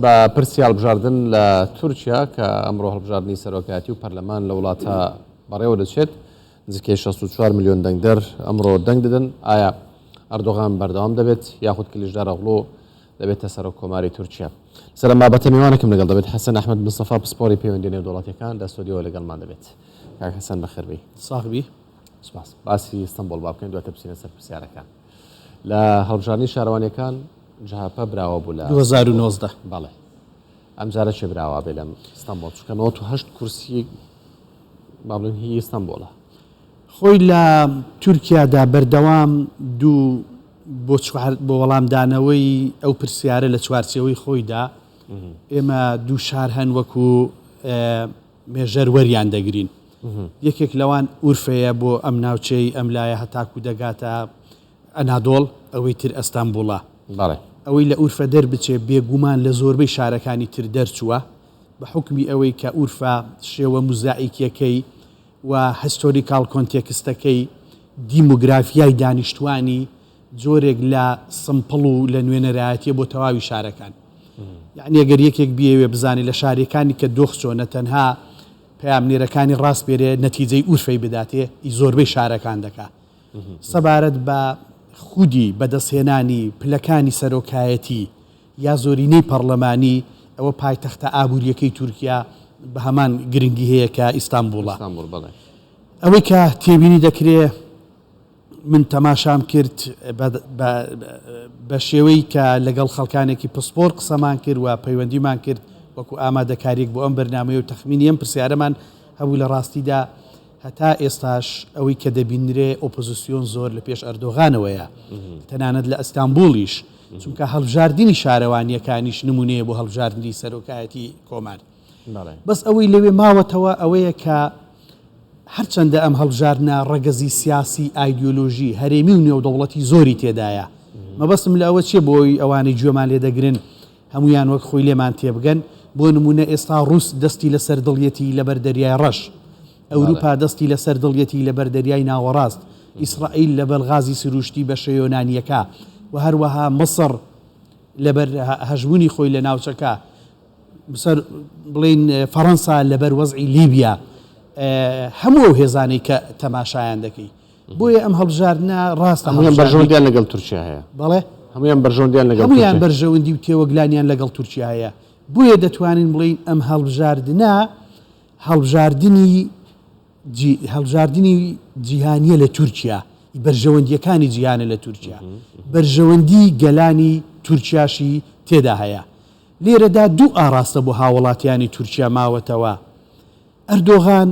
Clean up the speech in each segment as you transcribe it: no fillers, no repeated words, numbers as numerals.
بە پرسی هەڵبژاردن لە تورکیا کە ئەمڕۆ هەڵبژاردنی سەرۆکایەتی و پەرلەمان لە وڵاتە بەڕێوە دەچێت، نزیکەی 64 ملیۆن دەنگدەر ئەمڕۆ دەنگ دەدەن، ئایا ئەردۆغان بەردەوام دەبێت یاخود کلیچدارئۆغڵو دەبێتە سەرۆک کۆماری تورکیا؟ لەسەر ئەم بابەتە میوانێکم لەگەڵ دەبێت، حەسەن ئەحمەد مستەفا پسپۆڕی پەیوەندییە نێودەوڵەتییەکان لە ستۆدیۆوە لەگەڵمان دەبێت. کاک حەسەن بەخێربێی. ساغ بی. سوپاس. باسی ئیستەنبوڵ با بکەین دواتر بچینە سەر پرسیارەکان. لە هەڵبژاردنی شارەوانییەکان جەهەپە براوە بوو لە 2019. بەڵێ. ئەمجارە کێ براوە بێ لەم ئیستەنبوڵ؟ چونکە 98 کورسی با بڵێن هی ئیستەنبوڵە. خۆی لە تورکیادا بەردەوام دوو بۆ چوار بۆ وەڵامدانەوەی ئەو پرسیارە لە چوارچێوەی خۆیدا ئێمە دوو شار هەن وەکو مێژەر وەریان دەگرین. یەکێک لەوان ئورفەیە بۆ ئەم ناوچەی ئەم لایە هەتاکو دەگاتە ئەنادۆڵ، ئەوەی تر ئەستانبوڵە. بەڵێ. ئەوەی لە ئورفە دەربچێ بێگومان لە زۆربەی شارەکانی تر دەرچووە، بە حوکمی ئەوەی کە ئورفە شێوە موزائیکیەکەی و historical context ەکەی، دیمۆگرافیای دانیشتوانی جۆرێک لە sample و لە نوێنەرایەتیە بۆ تەواوی شارەکان. یەعنی ئەگەر یەکێک بیەوێ بزانێ لە شارەکانی کە دۆخ چۆنە تەنها پەیامنێرەکانی ڕاسپێرێ نەتیجەی ئورفەی بداتێ ئی زۆربەی شارەکان دەکا. سەبارەت بە خودی بەدەستهێنانی پلەکانی سەرۆکایەتی یا زۆرینەی پەڕلەمانی، ئەوە پایتەختە ئابوورییەکەی تورکیا بە هەمان گرنگی هەیە کە ئیستانبوڵە. ئیستانبوڵ، بەڵێ. ئەوەی کە تێبینی دەکرێ من تەماشام کرد بە شێوەی کە لەگەڵ خەڵکانێکی پسپۆر قسەمان کرد و پەیوەندیمان کرد وەکو ئامادەکاریەک بۆ ئەم بەرنامەیە و تەخمینی ئەم پرسیارەمان هەبوو لە ڕاستیدا هەتا ئێستاش ئەوەی کە دەبینرێ ئۆپۆزسیۆن زۆر لە پێش ئەردۆغانەوەیە تەنانەت لە ئەستانبوڵیش چونکە هەڵبژاردنی شارەوانیەکانیش نمونەیە بۆ هەڵبژاردنی سەرۆکایەتی کۆمار. بەس ئەوەی لەوێ ماوەتەوە ئەوەیە کە هەرچەندە ئەم هەڵبژاردنە ڕەگەزی سیاسی، ئایدیۆلۆژی، هەرێمی و نێودەوڵەتی زۆری تێدایە. مەبەستم لە ئەوە چیە بۆی ئەوانەی گوێمان لێ دەگرن هەموویان وەک خۆی لێمان تێبگەن، بۆ نموونە ئێستا ڕووس دەستی لەسەر دڵیەتی لەبەر دەریای ڕەش، ئەوروپا دەستی لەسەر دڵیەتی لەبەر دەریای ناوەڕاست، ئیسرائیل لەبەر غازی سروشتی بەشە یۆنانییەکە و هەروەها مصر لەبەر هەژموونی خۆی لە ناوچەکە. سەر بڵێین فەڕەنسا لەبەر وەزعی لیبیا هەموو ئەو هێزانەی کە تەماشایان دەکەی بۆیە ئەم هەڵبژاردنە ڕاستە هەموویان بەرژەوەندیان لەگەڵ تورکیا هەیە بەڵێ هەموویان بەرژەوەندیان لەگەڵ هەموویان بەرژەوەندی و تێوەگلانیان لەگەڵ تورکیا هەیە بۆیە دەتوانین بڵێین ئەم هەڵبژاردنە هەڵبژاردنی هەڵبژاردنی جیهانیە لە تورکیا، بەرژەوەندیەکانی جیهانە لە تورکیا، بەرژەوەندی گەلانی تورکیاشی تێدا هەیە. لێرەدا دوو ئاڕاستە بۆ هاوڵاتیانی تورکیا ماوەتەوە. ئەردۆغان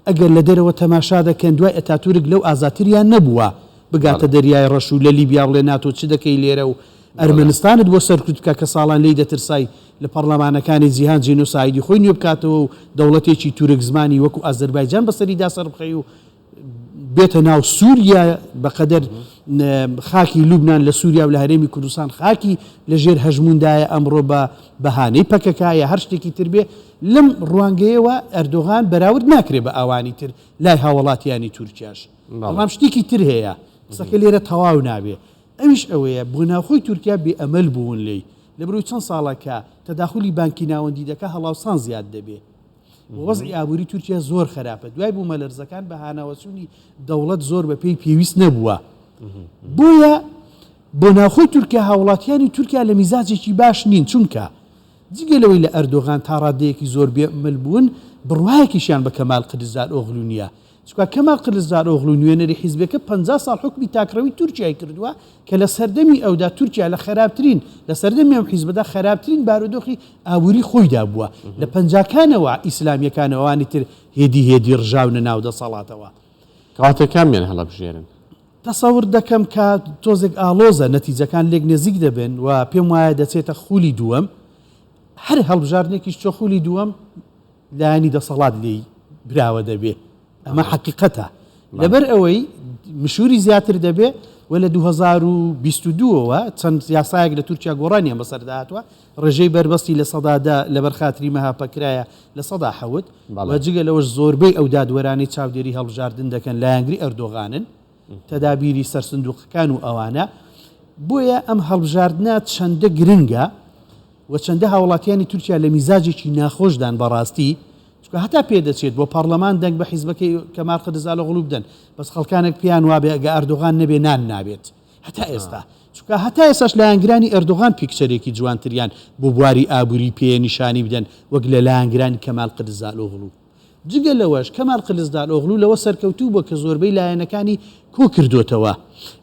ئەگەر لە دەرەوە تەماشا دەکەن دوای ئەتاتورک لەو ئازاتریان نەبووە بگاتە دەریای ڕەش و لە لیبیا بڵێ ناتۆ چ دەکەی لێرە و ئەرمەنستانت بۆ سەرکوت بکە کە ساڵان لێی دەترسای لە پەڕلەمانەکانی جیهان جینۆسایدی خۆی نوێ بکاتەوە و دەوڵەتێکی تورک زمانی وەکو ئازەربایجان بەسەریدا سەربخەی و بێتە ناو سوریا بەقەدەر خاکی لوبنان لە سوریا و لە هەرێمی کوردستان خاکی لە ژێر هەژموندایە ئەمڕۆ بە بەهانەی پەکەکە یا هەر شتێکی تر بێ لەم ڕوانگەیەوە ئەردۆغان بەراورد ناکرێ بە ئەوانی تر لای هاوڵاتیانی تورکیاش بەڵام شتێکی تر هەیە قسەکە لێرە تەواو نابێ ئەویش ئەوەیە بۆ ناوخۆی تورکیا بێ ئەمەل بوون لێی، لەبەرئەوەی چەند ساڵە کە تەداخولی بانکی ناوەندی دەکا هەڵاوسان زیاد دەبێ و وەزعی ئابووری تورکیا زۆر خەراپە، دوای بوومەلەرزەکان بە هاناوەچوونی دەوڵەت زۆر بە پێی پێویست نەبووە. بۆیە بۆ ناوخۆی تورکیا هاوڵاتیانی تورکیا لە میزاجێکی باش نین، چونکە جگە لەوەی لە ئەردۆغان تا ڕادەیەکی زۆر بێ ئەمەل بوون، بڕوایەکیشیان بە کەمال قلیچدارئۆغلو نییە. چونکە کەمال قلیچدارئۆغلو نوێنەری حیزبێکە 50 ساڵ حوکمی تاکڕەوی تورکیای کردووە کە لە سەردەمی ئەودا تورکیا لە خەراپترین لە سەردەمی ئەم حیزبەدا خەراپترین بارودۆخی ئابووری خۆیدا بووە لە پەنجاکانەوە ئیسلامیەکان و ئەوانی تر هێدی هێدی ڕژاونە ناو دەسەڵاتەوە. کەواتە کامیان هەڵەبژێرن؟ تەسەور دەکەم کە تۆزێک ئاڵۆزە، نەتیجەکان لێک نێزیک دەبن و پێم وایە دەچێتە خولی دووەم. هەر هەڵبژاردنێکیش چۆ خولی دووەم، لایەنی دەسەڵات لێی براوە دەبێ. ئەمە حەقیقەتە. لەبەر ئەوەی مشوری زیاتر دەبێ و لە 2022 ەوە چەند یاسایەک لە تورکیا گۆڕانیان بەسەردا هاتووە، ڕێژەی بەربەستی 10% لەبەر خاتری مەهەپە کرایە 7% و جگە لەوەش زۆربەی ئەو دادوەرانەی چاودێری هەڵبژاردن دەکەن لایەنگری ئەردۆغانن، تەدابیری سەر سندوقەکان و ئەوانە. بۆیە ئەم هەڵبژاردنە چەندە گرنگە و. و چەندە هاوڵاتیانی تورکیا لە میزاجێکی ناخۆشدان بەڕاستی، چونکە هەتا پێدەچێت بۆ پەڕلەمان دەنگ بە حیزبەکەی کەمال قرزالۆغڵو بدەن، بەس خەڵکانێک پێیان وابێ ئەگە ئەردۆغان نەبێ نان نابێت هەتا ئێستا، چونکە هەتا ئێستاش لایەنگرانی ئەردۆغان پیکچەرێکی جوانتریان بۆ بواری ئابوری پێیە نیشانی بدەن وەک لە لایەنگرانی کەمال قرزالۆغڵو. جگە لەوەش کەمال قلزدارئۆغلو لەوە سەرکەوتوو بووە کە زۆربەی لایەنەکانی کۆکردۆتەوە،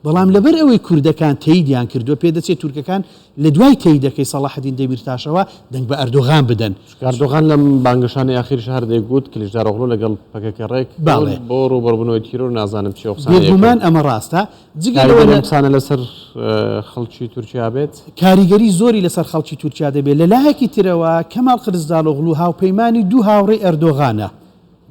بەڵام لەبەر ئەوەی کوردەکان تەییدیان کردووە، پێدەچێت تورکەکان لە دوای تەییدەکەی سەڵاحەدین دەمیرتاشەوە دەنگ بە ئەردۆغان بدەن. چونکە ئەردۆغان لەم بانگەشانەی ئاخیریش هەر دەیگوت کلیچدارئۆغلو لەگەڵ پەکەکە ڕێک کەوت بۆ ڕووبەڕووبوونەوەی تیرۆر، نازانم چی ئەو قسانەی ئەکرد. بێگومان ئەمە ڕاستە. جگە لەوە کاریگەری ئەم قسانە لەسەر خەڵکی تورکیا بێت؟ کاریگەری زۆری لەسەر خەڵکی تورکیا دەبێت. لە لایەکی ترەوە کەمال قرزدالۆغلو هاوپەیمانی دوو هاوڕێی ئەردۆغانە،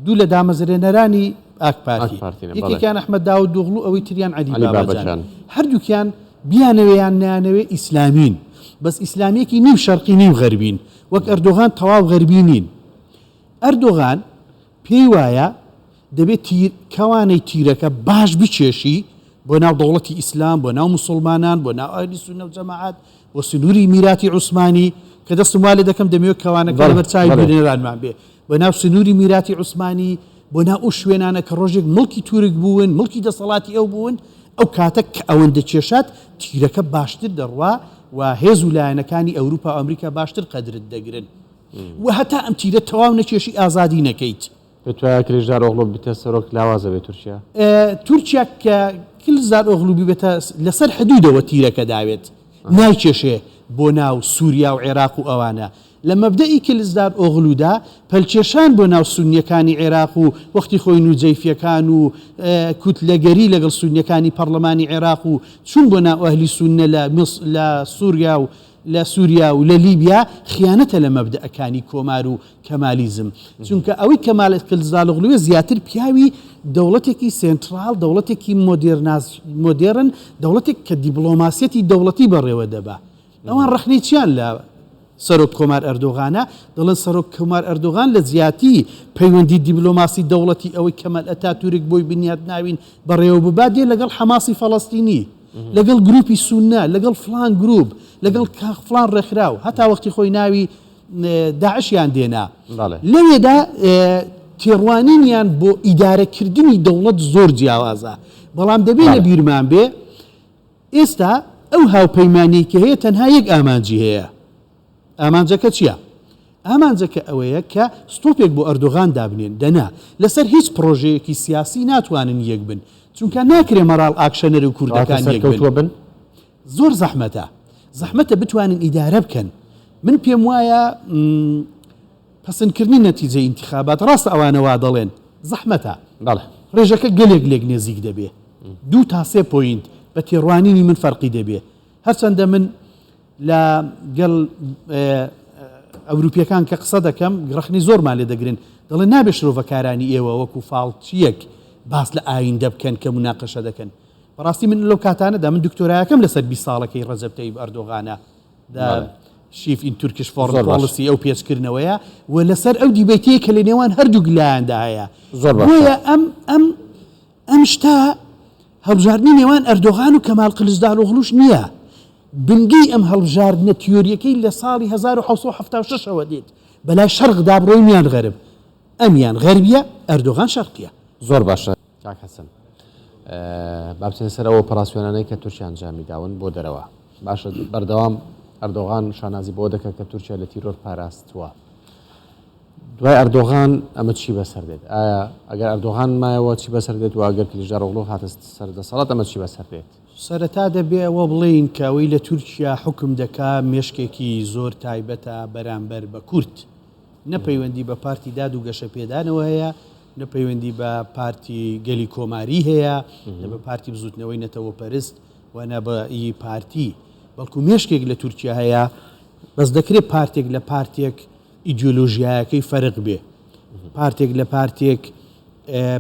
دوو لە دامەزرێنەرانی ئاک پارتی، یەکێکیان ئەحمەد داودئۆغڵو ئەوەی تریان عەلی باباجان، هەردووکیان بیانەوێ یان نەیانەوێ ئیسلامین، بەس ئیسلامییەکی نیو شەرقی نیو غەربین، وەک ئەردۆغان تەواو غەربی نین. ئەردۆغان پێی وایە دەبێت تیر کەوانەی تیرەکە باش بکێشی بۆ ناو دەوڵەتی ئیسلام، بۆ ناو موسوڵمانان، بۆ ناو ئەهلی سوننە و جەماعەت، بۆ سنووری میراتی عوسمانی، کە دەستم وا لێ دەکەم دەمەوێت کەوانەکە لەبەر چاوی بینەرانمان بێ، بۆ ناو سنووری میراتی عوسمانی، بۆ ناو ئەو شوێنانە کە ڕۆژێک مڵکی تورک بوون، مڵکی دەسەڵاتی ئەو بوون، ئەو کاتە کە ئەوەندە کێشات تیرەکە باشتر دەڕوا و هێز و لایەنەکانی ئەوروپا و ئەمریکا باشتر قەدرت دەگرن و هەتا ئەم تیرە تەواو نەکێشی ئازادی نەکەیت. پێت وایە کلیچدارئۆغڵو ببتە سەرۆک لاواز ئەبێت تورکیا؟ تورکیا کە کلزدارئۆغڵو ببێتە لەسەر حدودەوە تیرەکە داوێت نایکێشێ بۆ ناو سوریا و عێراق و ئەوانە. لە مەبدەئی کلزدارئۆغڵودا پەلکێشان بۆ ناو سونیەکانی عێراق و وەختی خۆی نوجەیفیەکان و کوتلەگەری لەگەڵ سونیەکانی پەڕلەمانی عێراق و چوون بۆ ناو ئەهلی سوننە لە لە سوریا و لە سوریا و لە لیبیا خیانەتە لە مەبدەئەکانی کۆمار و کەمالیزم چونکە ئەوەی کەمال کلزالۆغلویە زیاتر پیاوی دەوڵەتێکی سێنتراڵ دەوڵەتێکی مۆدێرن دەوڵەتێک کە دیبڵۆماسیەتی دەوڵەتی بەڕێوە دەبا ئەوان ڕەخنەی چیان لە سەرۆک کۆمار ئەردۆغانە دەڵێن سەرۆک کۆمار ئەردۆغان لە جیاتی پەیوەندی دیبلۆماسی دەوڵەتی ئەوەی کەمال ئەتاتورک بۆی بنیات ناوین بەڕێوە ببا دێ لەگەڵ حەماسی فەڵەستینی لەگەڵ گروپی سوننە لەگەڵ فڵان گروپ لەگەڵ فڵان ڕێکخراو هەتا وەختی خۆی ناوی داعشیان دێنا لەوێدا تێڕوانینیان بۆ ئیدارەکردنی دەوڵەت زۆر جیاوازە بەڵام دەبێ لە بیرمان بێ ئێستا ئەو هاوپەیمانیەی کە هەیە تەنها یەک ئامانجی هەیە ئامانجەکە چییە؟ ئامانجەکە ئەوەیە کە ستۆپێک بۆ ئەردۆغان دابنێن دەنا لەسەر هیچ پڕۆژەیەکی سیاسی ناتوانن یەک بن چونکە ناکرێ مەراڵ ئاکشەنەر و کوردەکان یەک بن. زۆر زەحمەتە زەحمەتە بتوانن ئیدارە بکەن من پێم وایە پەسەندکردنی نەتیجەی ئینتیخابات ڕاستە ئەوانە وا دەڵێن زەحمەتە بەڵێ. ڕێژەکە گەلێک لێک نێزیک دەبێ دوو تا سێ point بە تێڕوانینی من فەرقی دەبێ هەرچەندە من لە گەل ئەوروپیەکان کە قسە دەکەم ڕەخنەی زۆرمان لێ دەگرن دەڵێن نابێ شرۆڤەکارانی ئێوە وەکو فاڵچیەک باس لە ئایندە بکەن کە موناقەشە دەکەن بەڕاستی من لەو کاتانەدا من دکتۆرایەکەم لەسەر 20 ساڵەکەی ڕەجەب تەیب ئەردۆغانە The Shift in Turkish Foreign Policy ئەو پێچکردنەوەیە و لەسەر ئەو debate ەیە کە لە نێوان هەردووک لایەندا هەیە زۆر باشە بۆیە ئەم ئەم ئەم شتە هەڵبژاردنی نێوان ئەردۆغان و کەمال قلچدارئۆغلوش نییە بنگەی ئەم هەڵبژاردنە تیۆرییەکەی لە ساڵی 1776 ەوە دێت بەلای شەرقدا بڕۆین یان غەرب ئەمیان غەربیە ئەردۆغان شەرقیە. زۆر باشە کاک حەسەن با بچینە سەر ئەو ئۆپەراسیۆنانەی کە تورکیا ئەنجامی داون بۆ دەرەوە باشە بەردەوام ئەردۆغان شانازی بۆ دەکات کە تورکیا لە تیرۆر پاراستووە دوای ئەردۆغان ئەمە چی بەسەر دێت ئایا ئەگەر ئەردۆغان مایەوە چی بەسەر دێت و ئەگەر کلیچدارئۆغلو هاتە سەر دەسەڵات ئەمە چی بەسەر دێت؟ سەرەتا دەبێ ئەوە بڵێین کە ئەوەی لە تورکیا حوکم دەکا مێشکێکی زۆر تایبەتە بەرامبەر بە کورد. نە پەیوەندی بە پارتی داد و گەشەپێدانەوە هەیە، نە پەیوەندی بە پارتی گەلی کۆماری هەیە، نە بە پارتی بزووتنەوەی نەتەوەپەرست و نە بە ئی پارتی. بەڵکو مێشکێک لە تورکیا هەیە، بەس دەکرێ پارتێک لە پارتێک ئیدیۆلۆژیایەکەی فەرق بێ، پارتێک لە پارتێک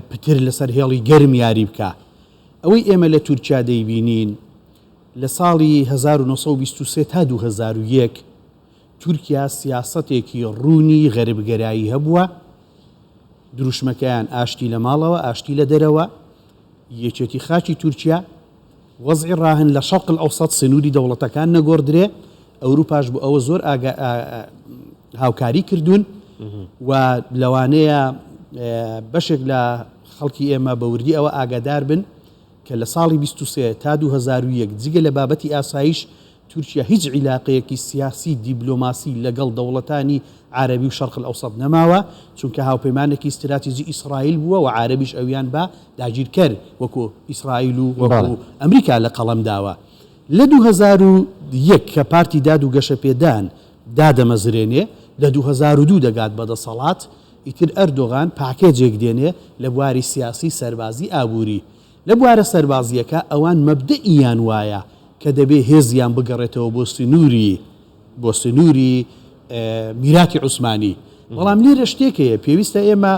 پتر لەسەر هێڵی گەرم یاری بکا. ئەوەی ئێمە لە تورکیا دەیبینین لە ساڵی 1923 تا 2001 تورکیا سیاسەتێکی ڕوونی غەربگەرایی هەبووە، دروشمەکەیان ئاشتی لە ماڵەوە، ئاشتی لە دەرەوە، یەکێتی خاکی تورکیا، وەزعی ڕاهن لە شەرق الاوسط سنووری دەوڵەتەکان نەگۆڕدرێ. ئەوروپاش بۆ ئەوە زۆر هاوکاری کردوون و لەوانەیە بەشێک لە خەڵکی ئێمە بە وردی ئەوە ئاگادار بن کە لە ساڵی 23 تا 2001 جگە لە بابەتی ئاسایش تورکیا هیچ عیلاقەیەکی سیاسی دیبلۆماسی لەگەڵ دەوڵەتانی عارەبی و شەرق الاوسط نەماوە، چونکە هاوپەیمانێکی ستراتیجی ئیسرائیل بووە و عارەبیش ئەویان بە داگیرکەر وەکو ئیسرائیل و وەکو ئەمریکا لە قەڵەم داوە. لە 2001 کە پارتی داد و گەشەپێدان دادەمەزرێنێ، لە 2002 دەگات بە دەسەڵات، ئیتر ئەردۆغان پاکێجێک دێنێ لە بواری سیاسی، سەربازی، ئابووری. لە بوارە سەربازییەکە ئەوان مەبدەئیان وایە کە دەبێ هێزیان بگەڕێتەوە بۆ سنووری بۆ سنووری میراتی عوسمانی. بەڵام لێرە شتێک هەیە پێویستە ئێمە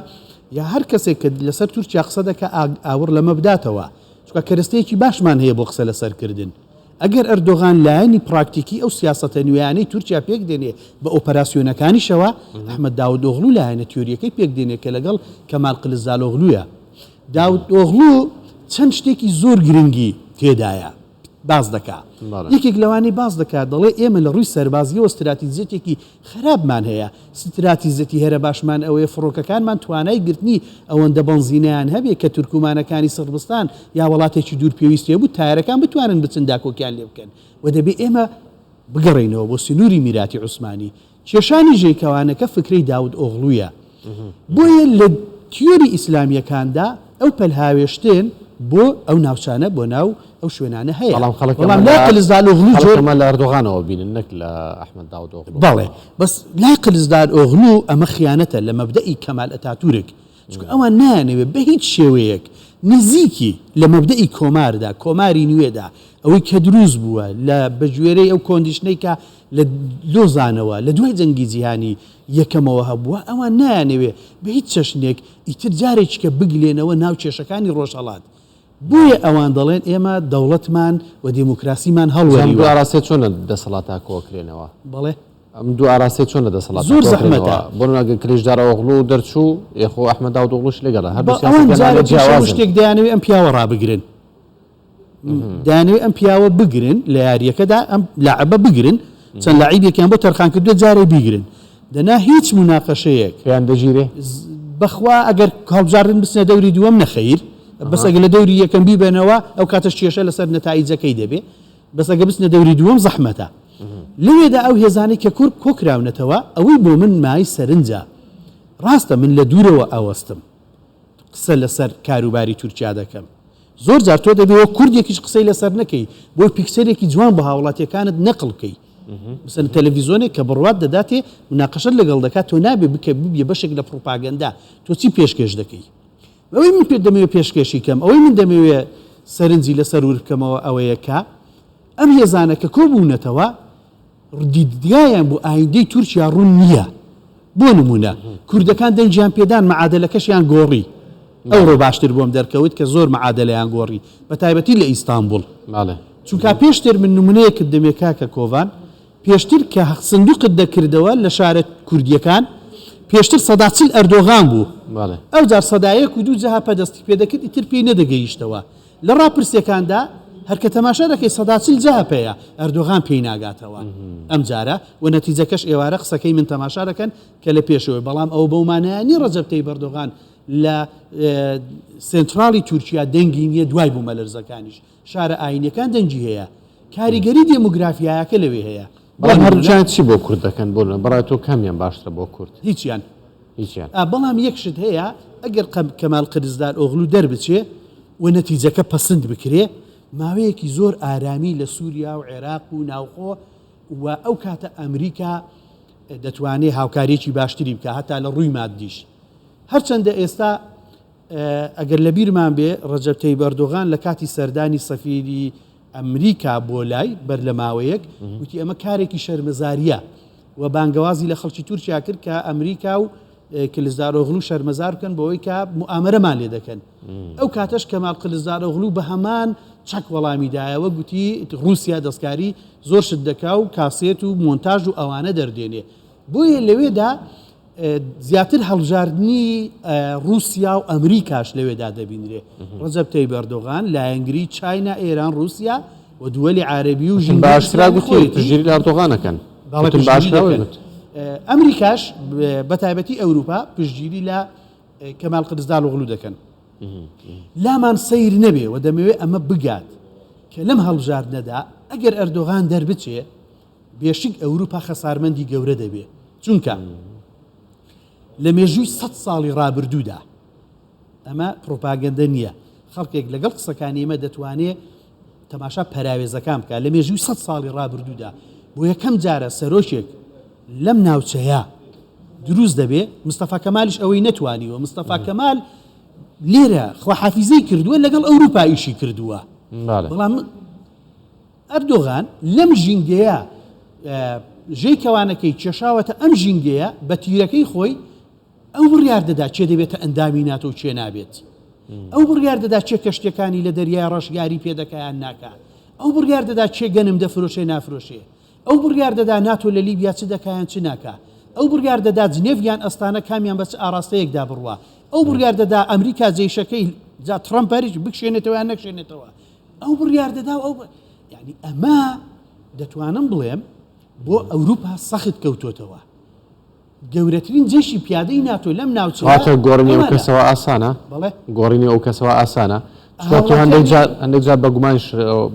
یا هەر کەسێک کە لەسەر تورکیا قسە دەکا ئاوڕ لەمە بداتەوە، چونکە کەرەستەیەکی باشمان هەیە بۆ قسە لەسەر کردن. ئەگەر ئەردۆغان لایەنی پراکتیکی ئەو سیاسەتە نوێیانەی تورکیا پێک دێنێ بە ئۆپەراسیۆنەکانیشەوە، ئەحمەد داودئۆغڵو لایەنە تیۆرییەکەی پێک دێنێ کە لەگەڵ کەمال قلزدالۆغلویە. داودئۆغڵو چەند شتێکی زۆر گرنگی تێدایە باس دەکا. یەکێک لەوانەی باس دەکا دەڵێ ئێمە لە ڕووی سەربازییەوە ستراتیجیەتێکی خراپمان هەیە، ستراتیجیەتی هەرە باشمان ئەوەیە فڕۆکەکانمان توانای گرتنی ئەوەندە بەنزینەیان هەبێ کە تورکومانەکانی سڕبستان یا وڵاتێکی دوور پێویستی هەبوو تایەرەکان بتوانن بچن داکۆکیان لێ بکەن و دەبێ ئێمە بگەڕێینەوە بۆ سنووری میراتی عوسمانی. کێشانی ژێکەوانەکە فکرەی داود ئۆغڵویە. بۆیە لە تیۆری ئیسلامیەکاندا ئەو پەلهاوێشتن بۆ ئەو ناوچانە بۆ ناو ئەو شوێنانە هەیە. بەڵام خەڵک بەڵام لای قلزدالئۆغلو جۆر ئەمە لە ئەردۆغانەوە بینن نەک لە ئەحمەد داودئۆغلو. بەڵێ بەس لای قلزدالئۆغلو ئەمە خیانەتە لە مەبدەئی کەمال ئەتاتورک چونکە ئەوان نایانەوێت بە هیچ شێوەیەک نزیکی لە مەبدەئی کۆماردا کۆماری نوێدا ئەوەی کە دروست بووە لە بەگوێرەی ئەو condition ەی کە لە لۆزانەوە لە دوای جەنگی جیهانی یەکەمەوە هەبووە، ئەوان نایانەوێ بە هیچ چەشنێک ئیتر جارێکیکە بگلێنەوە ناو کێشەکانی ڕۆژهەڵات. بۆیە ئەوان دەڵێن ئێمە دەوڵەتمان و دێموکراسیمان ئەم دوو هەڵوەریوە. ئاراستەیە چۆن لە دەسەڵاتا کۆکرێنەوە؟ بەڵێ. ئەم دوو ئاراستەیە چۆن لە دەسەڵاتا زۆر کۆکرێنەوە؟ زەحمەتە. بۆ نموونە ئەگەر کلیچدارئۆغڵو دەرچوو، ئێ خۆ ئەحمەد داودئۆغڵوش لەگەڵە. هەردوو ئەوان سیاسەتیان جارێ لە پێش هەموو جیاوازن. شتێک دەیانەوێ ئەم پیاوە ڕابگرن. دەیانەوێت ئەم پیاوە بگرن لە یارییەکەدا ئەم لاعبە بگرن چەند لاعیبێکیان بۆ تەرخان کردووە جارێ بیگرن دەنا هیچ موناقەشەیەک پێیان دەگیرێ بەخوا ئەگەر هەڵبژاردن بچنە دەوری دووەم نەخەیر بەس ئەگەر لە دەوری یەکەم بیبەنەوە ئەو کاتەش کێشە لەسەر نەتائیجەکەی دەبێ بەس ئەگە بچنە دەوری دووەم زەحمەتە لەوێدا ئەو هێزانەی کە کورد کۆکراونەتەوە ئەوەی بۆ من مای سەرنجە ڕاستە من لە دوورەوە ئەوەستم قسە لەسەر کاروباری تورکیا دەکەم. زۆر جار تۆ دەبێ وەک کوردێکیش قسەی لەسەر نەکەی، بۆی picture ێکی جوان بۆ هاوڵاتیەکانت نەقڵ بکەی. مەسەلەن تەلەڤیزۆنێک کە بڕوات دەداتێ مناقەشەت لەگەڵ دەکات تۆ نابێ بکە ببیە بەشێک لە پڕوپاگەندە. تۆ چی پێشکێش دەکەی؟ ئەوەی من پێت دەمەوێ پێشکێشی کەم، ئەوەی من دەمەوێ سەرنجی لەسەر ورد بکەمەوە ئەوەیە کە ئەم هێزانە کە کۆبوونەتەوە دیدگایان بۆ ئایندەی تورکیا ڕوون نییە. بۆ نموونە کوردەکان دەنگیان پێدان مەعادەلەکەشیان گۆڕی. ئەوڕۆ باشتر بۆم دەرکەوت کە زۆر مەعادەلەیان گۆڕی بە تایبەتی لە ئیستانبوڵ. چونکا پێشتر من نمونەیەکت دەمێ کاکە کۆڤان پێشتر کە سندوقت دەکردەوە لە شارە کوردیەکان پێشتر 40% ئەردۆغان بوو ئەوجار 1% و دوو جەهەپە دەستی پێدەکرد ئیتر پێی نەدەگەیشتەوە لە ڕاپرسیەکاندا هەر کە تەماشا دەکەی 40% جەهەپەیە، ئەردۆغان پێی ناگاتەوە ئەم جارە و نەتیجەکەش ئێوارە قسەکەی من تەماشا دەکەن کە لە پێشەوەی، بەڵام ئەوە بەو مانایە نیە ڕەجەب تەیب ئەردۆغان لە سێنتراڵی تورکیا دەنگی نیە، دوای بوومەلەرزەکانیش شارە ئاینیەکان دەنگی هەیە، کاریگەری دێموگرافیایەکە لەوێ هەیە. بەڵام هەردووکیان چی بۆ کورد دەکەن؟ بۆ نموونە بەڕای تۆ کامیان باشترە بۆ کورد؟ هیچیان. هیچیان. ئا بەڵام یەک شت هەیە ئەگەر کەمال قرزدار ئۆغلو دەربچێ و نەتیجەکە پەسند بکرێ ماوەیەکی زۆر ئارامی لە سوریا و عێراق و ناوخۆ و ئەو کاتە ئەمریکا دەتوانێ هاوکاریەکی باشتری بکا هەتا لە ڕووی مادیش هەرچەندە ئێستا ئەگەر لە بیرمان بێ ڕەجەب تەیب ئەردۆغان لە کاتی سەردانی سەفیری ئەمریکا بۆ لای بەر لە ماوەیەک وتی ئەمە کارێکی شەرمەزاریە و بانگەوازی لە خەڵکی تورکیا کرد کە ئەمریکا و کلزدارۆغلو شەرمەزار بکەن بەوەی کە موئامەرەمان لێ دەکەن. ئەو کاتەش کەمال قلزدارۆغلو بە هەمان چەک وەڵامی دایەوە گوتی ڕووسیا دەستکاری زۆر شت دەکا و کاسێت و مۆنتاژ و ئەوانە دەردێنێ. بۆیە لەوێدا زیاتر هەڵبژاردنی ڕووسیا و ئەمریکاش لەوێدا دەبینرێ. ڕەجەب تەیب ئەردۆغان لایەنگری چاینا، ئێران، ڕووسیا و دووەلی عارەبی و وتم ژینگەی بە ئاشکرا ئیسلامی گوتی خۆیەتی. پشتگیری لە ئەردۆغان ئەکەن. بەڵێ وتم بە پشتگیری ئاشکرا دەکەن. وت. ئەمریکاش بە تایبەتی ئەوروپا پشتگیری لە کەمال قرزدالۆغلو دەکەن. لامان سەیر نەبێ و دەمەوێ ئەمە بگات کە لەم هەڵبژاردنەدا ئەگەر ئەردۆغان دەربچێ بێشک ئەوروپا خەسارمەندی گەورە دەبێ چونکە لە مێژووی سەد ساڵی ڕابردوودا ئەمە پڕوپاگەندە نییە، خەڵکێک لەگەڵ قسەکانی ئێمە دەتوانێ تەماشا پەراوێزەکان بکات، لە مێژووی سەد ساڵی ڕابردوودا بۆ یەکەم جارە سەرۆکێک لەم ناوچەیە دروست دەبێ، مستەفا کەمالیش ئەوەی نەتوانیوە، مستەفا کەمال لێرە خواحافیزەی کردووە لەگەڵ ئەوروپا ئیشی کردووە، بەڵام ئەردۆغان لەم ژینگەیە ژێی کەوانەکەی کێشاوەتە ئەم ژینگەیە بە تیرەکەی خۆی، ئەو بڕیار دەدا کێ دەبێتە ئەندامی ناتۆ و کێ نابێت. ئەو بڕیار دەدا کێ کەشتیەکانی لە دەریای ڕەش یاری پێ دەکا یان ناکا. ئەو بڕیار دەدا کێ گەنم دەفرۆشێ نافرۆشێ. ئەو بڕیار دەدا ناتۆ لە لیبیا چ دەکا یان چ ناکا. ئەو بڕیار دەدا جنێڤ یان ئەستانە کامیان بە چ ئاڕاستەیەکدا بڕوا. ئەو بڕیار دەدا ئەمریکا جەیشەکەی جا تڕەمپ هەریش بکشێنێتەوە یان نەکشێنێتەوە. ئەو بڕیار دەدا و ئەو یانی ئەمە دەتوانم بڵێم بۆ ئەوروپا سەخت کەوتۆتەوە. گەورەترین جەیشی پیادەی ناتۆ لەم ناوچەیە کەواتە گۆڕینی ئەو ئەوانە. کەسەوە ئاسانە؟ بەڵێ. گۆڕینی ئەو کەسەوە ئاسانە؟ چونکە تۆ هەندێک هاوڵاتیانی جار هەندێک جار بە گومانیش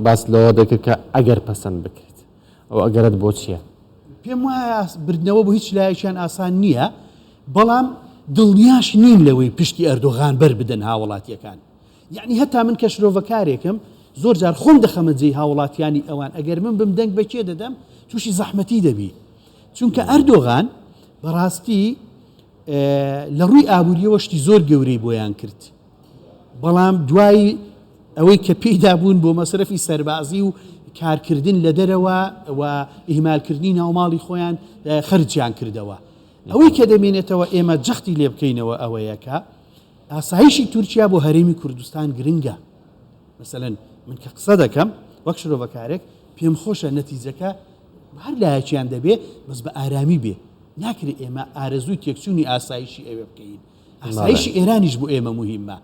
باست لەوە دەکرد کە ئەگەر پەسەند بکرێت ئەو ئەگەرەت بۆ چییە؟ پێم وایە بردنەوە بۆ هیچ لایەکیان ئاسان نییە، بەڵام دڵنیاش نین لەوەی پشتی ئەردۆغان بەر بدەن هاوڵاتییەکان. یەعنی هەتا من کە شرۆڤەکارێکم زۆر جار خۆم دەخەمە جێی هاوڵاتیانی ئەوان، ئەگەر من بم دەنگ بە کێ دەدەم تووشی زەحمەتی دەبی. چونکە ئەردۆغان بەڕاستی لە ڕووی ئابووریەوە شتی زۆر گەورەی بۆیان کرد بەڵام دوای ئەوەی کە پێیدا بوون بۆ مەسرەفی سەربازی و کارکردن لە دەرەوە و ئیهمالکردنی ناوماڵی خۆیان خەرجیان کردەوە ئەوەی کە دەمێنێتەوە ئێمە جەختی لێ بکەینەوە ئەوەیە کە ئاسایشی تورکیا بۆ هەرێمی کوردستان گرنگە مەسەلەن من کە قسە دەکەم وەک شرۆڤەکارێک پێم خۆشە نەتیجەکە هەر لایەکیان دەبێ بەس بە ئارامی بێ ناکرێ ئێمە ئارەزووی تێکچوونی ئاسایشی ئەوێ بکەین ئاسایشی ئێرانیش بۆ ئێمە مهمە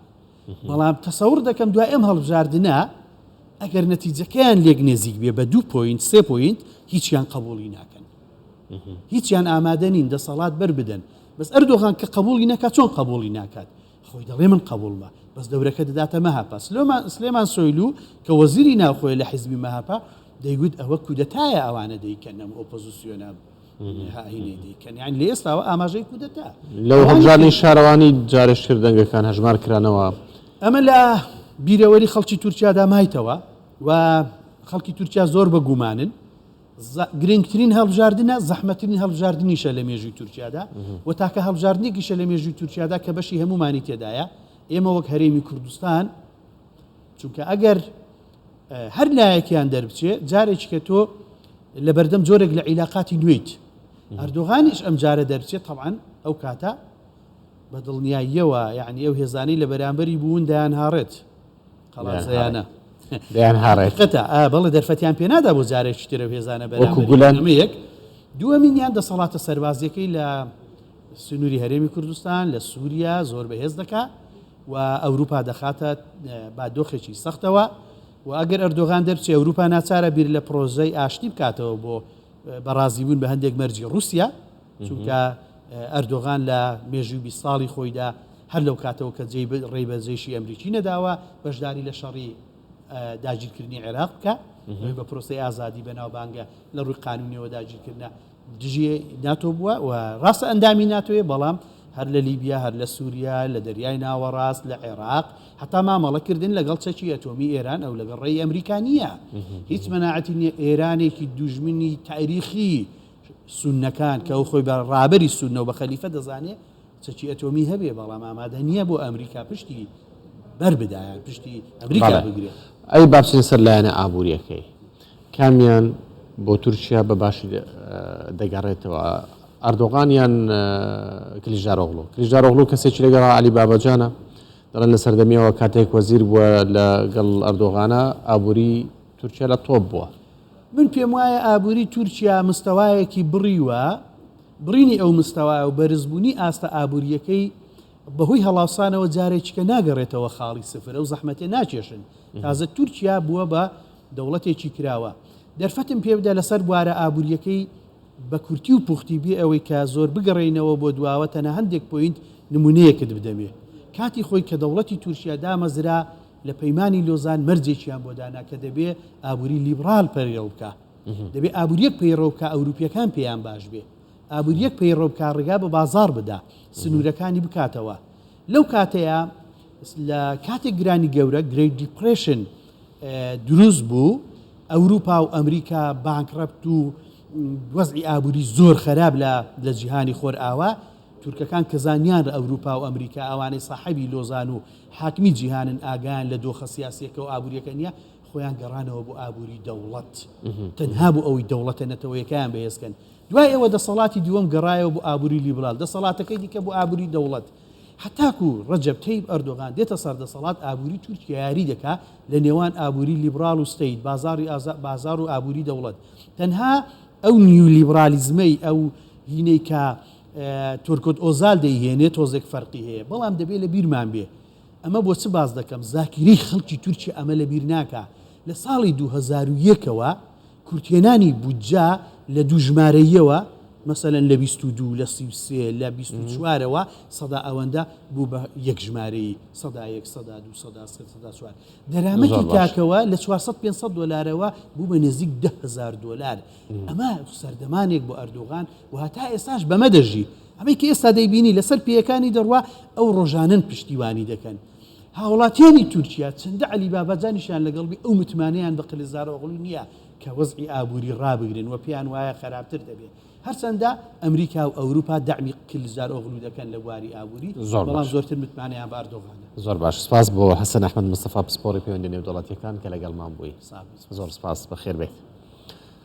بەڵام تەسەور دەکەم دوای ئەم هەڵبژاردنە ئەگەر نەتیجەکەیان لێک نێزیک بێ بە دوو point سێ point هیچیان قبوڵی ناکەن هیچیان ئامادە نین دەسەڵات بەر بدەن بەس ئەردۆغان کە قبوڵی نەکات چۆن قبوڵی ناکات خۆی دەڵێ من قبوڵمە بەس دەورەکە دەداتە مەهەپە. سلێمان سۆیلو کە وەزیری ناوخۆیە لە حیزبی مەهەپە دەیگوت ئەوە کودەتایە ئەوانە دەیکەن ئەم ئۆپۆزیسیۆنە هاینەی دەیکەن یان لە ئێستاوە ئاماژەی کودەتا. لەو هەڵبژاردنی شارەوانی جارێشتر دەنگەکان هەژمار کرانەوە. ئەمە لە بیرەوەری خەڵکی تورکیادا مایتەوە و خەڵکی تورکیا زۆر بە گومانن. گرنگترین هەڵبژاردنە، زەحمەتترین هەڵبژاردنیشە لە مێژووی تورکیادا و تاکە هەڵبژاردنێکیشە لە مێژووی تورکیادا کە بەشی هەموومانی تێدایە، ئێمە وەک هەرێمی کوردستان، چونکە ئەگەر هەر لایەکیان دەربچێ جارێکی کە تۆ لە بەردەم جۆرێک لە عیلاقاتی نوێیت، ئەردۆغانیش ئەم جارە دەربچێت تەبعەن ئەو کاتە بە دڵنیاییەوە یعنی ئەو هێزانەی لە بەرامبەری بوون دەیانهاڕێت. قەڵادزەیانە. دەیانهاڕێت. حەقیقەتە ئا بەڵێ دەرفەتیان پێ نادا بۆ جارێکی تر ئەو هێزانە وەکو بەرامبەری گولەن. ئەمە یەک. دووەمینیان دەسەڵاتە سەربازییەکەی لە سنووری هەرێمی کوردستان لە سووریا زۆر بەهێز دەکا و ئەوروپا دەخاتە با دۆخێکی سەختەوە و ئەگەر ئەردۆغان دەرچێ ئەوروپا ناچارە بیر لە پرۆژەی ئاشتی بکاتەوە بۆ بە ڕازیبوون بە هەندێک مەرجی ڕووسیا چونکە ئەردۆغان لە مێژووی 20 ساڵی خۆیدا هەر لەو کاتەوە کە جێی ڕێی بە جەیشی ئەمریکی نەداوە بەشداری لە شەڕی داگیرکردنی عێراق بکا، ئەوەی بە پرۆسەی ئازادی بەناوبانگە لە ڕووی قانونیەوە داگیرکردنە دژی ناتۆ بووە و ڕاستە ئەندامی ناتۆیە بەڵام هەر لە لیبیا هەر لە سووریا لە دەریای ناوەڕاست لە عێراق هەتا مامەڵەکردن لەگەڵ چەکی ئەتۆمی ئێران ئەو لەگەڵ ڕێی ئەمریکا نییە هیچ مەناعەتی نییە ئێرانێکی دوژمنی تاریخی سوننەکان کە ئەو خۆی بە ڕابەری سوننە و بە خەلیفە دەزانێ چەکی ئەتۆمی هەبێ بەڵام ئامادە نییە بۆ ئەمریکا پشتی بەر بدا یان پشتی ئەمریکا بەڵێ. بگرێ. ئەی با بچینە سەر لایەنە ئابوورییەکەی. کامیان بۆ تورکیا بە باشی دەگەڕێتەوە؟ ئەردۆغان یان کلیچدارئۆغڵو؟ کلیچدارئۆغڵو کەسێکی لەگەڵ عەلی باباجانە. دەڵێن لە سەردەمیەوە کاتێک وەزیر بووە لەگەڵ ئەردۆغانە ئابووری تورکیا لە تۆپ بووە. من پێم وایە ئابووری تورکیا مستەوایەکی بڕیوە، بڕینی ئەو مستەوایە و بەرزبوونی ئاستە ئابوورییەکەی بەهۆی هەڵاوسانەوە جارێکیکە ناگەڕێتەوە خاڵی سفر، ئەو زەحمەتە ناکێشن. تازە تورکیا بووە بە دەوڵەتێکی کراوە. دەرفەتم پێ بدە لەسەر بوارە ئابوورییەکەی بە کورتی و پوختی بێ ئەوەی کە زۆر بگەڕێینەوە بۆ دواوە تەنها هەندێک point نموونەیەکت بدەمێ. کاتی خۆی کە دەوڵەتی تورکیا دامەزرا لە پەیمانی لۆزان مەرجێکیان بۆ دانا کە دەبێ ئابووری لیبڕال پەیڕەو بکا. دەبێ ئابوورییەک پەیڕەو بکا ئەوروپییەکان پێیان باش بێ. ئابوورییەک پەیڕەو بکا ڕێگا بە بازاڕ بدا، سنوورەکانی بکاتەوە. لەو کاتەیا لە کاتێک گرانی گەورە، Great Depression، دروست بوو، ئەوروپا و ئەمریکا bankrupt و وەزعی ئابووری زۆر خەراب لە لە جیهانی خۆرئاوا، تورکەکان کە زانیان ئەوروپا و ئەمریکا ئەوانەی ساحێبی لۆزان و حاکمی جیهانن ئاگایان لە دۆخە سیاسیەکە و ئابووریەکە نیە، خۆیان گەڕانەوە بۆ ئابووری دەوڵەت تەنها بۆ ئەوەی دەوڵەتە نەتەوەیەکەیان بەهێز کەن. دوای ئەوە دەسەڵاتی دووەم گەڕایەوە بۆ ئابووری لیبرال، دەسەڵاتەکەی دیکە بۆ ئابووری دەوڵەت. هەتاکو ڕەجەب تەیب ئەردۆغان دێتە سەر دەسەڵات ئابووری تورکیا یاری دەکا لە نێوان ئابووری لیبرال و state، بازاڕی ئازا، بازاڕ و ئابووری دەوڵەت. تەنها ئەو نیولیبرالیزمەی ئەو هینەی کە تۆرکۆت ئۆزال دەیهێنێ تۆزێک فەرقی هەیە. بەڵام دەبێ لە بیرمان بێ ئەمە بۆ چ باس دەکەم زاکیرەی خەڵکی تورکیا ئەمە لە بیر ناکا. لە ساڵی 2001 ەوە کورتهێنانی بودجە لە دوو ژمارەییەوە، مەسەلەن لە 22، لە 33، لە 24ەوە سەدا ئەوەندە بوو بە یەک ژمارەیی، سەدا یەک، سەدا دوو، سەدا سێ، سەدا چوار. دەرامەتی تاکەوە لە 400 500 دۆلارەوە بوو بە نزیک 10,000 دۆلار. ئەمە سەردەمانێک بۆ ئەردۆغان و هەتا ئێستاش بەمە دەژی. ئەمەی کە ئێستا دەیبینی لەسەر پێیەکانی دەڕوا، ئەو ڕۆژانەن پشتیوانی دەکەن. هاوڵاتیانی تورکیا چەندە عەلی باباجانیشیان لەگەڵ بی ئەو متمانەیان بە قلزارئۆغلو نییە کە وەزعی ئابووری ڕابگرن و پێیان وایە خەراپتر دەبێ. هەرچەندە ئەمریکا و ئەوروپا دەعمی قلزارئۆغلو دەکەن لە بواری ئابووری، زۆر بەڵام باش. زۆرتر متمانەیان بە ئەردۆغانە. زۆر باش سپاس بۆ حەسەن ئەحمەد مستەفا پسپۆڕی پەیوەندیە نێودەوڵەتیەکان کە لەگەڵمان بووی. ساغ بی. زۆر سپاس بەخێر بێیت.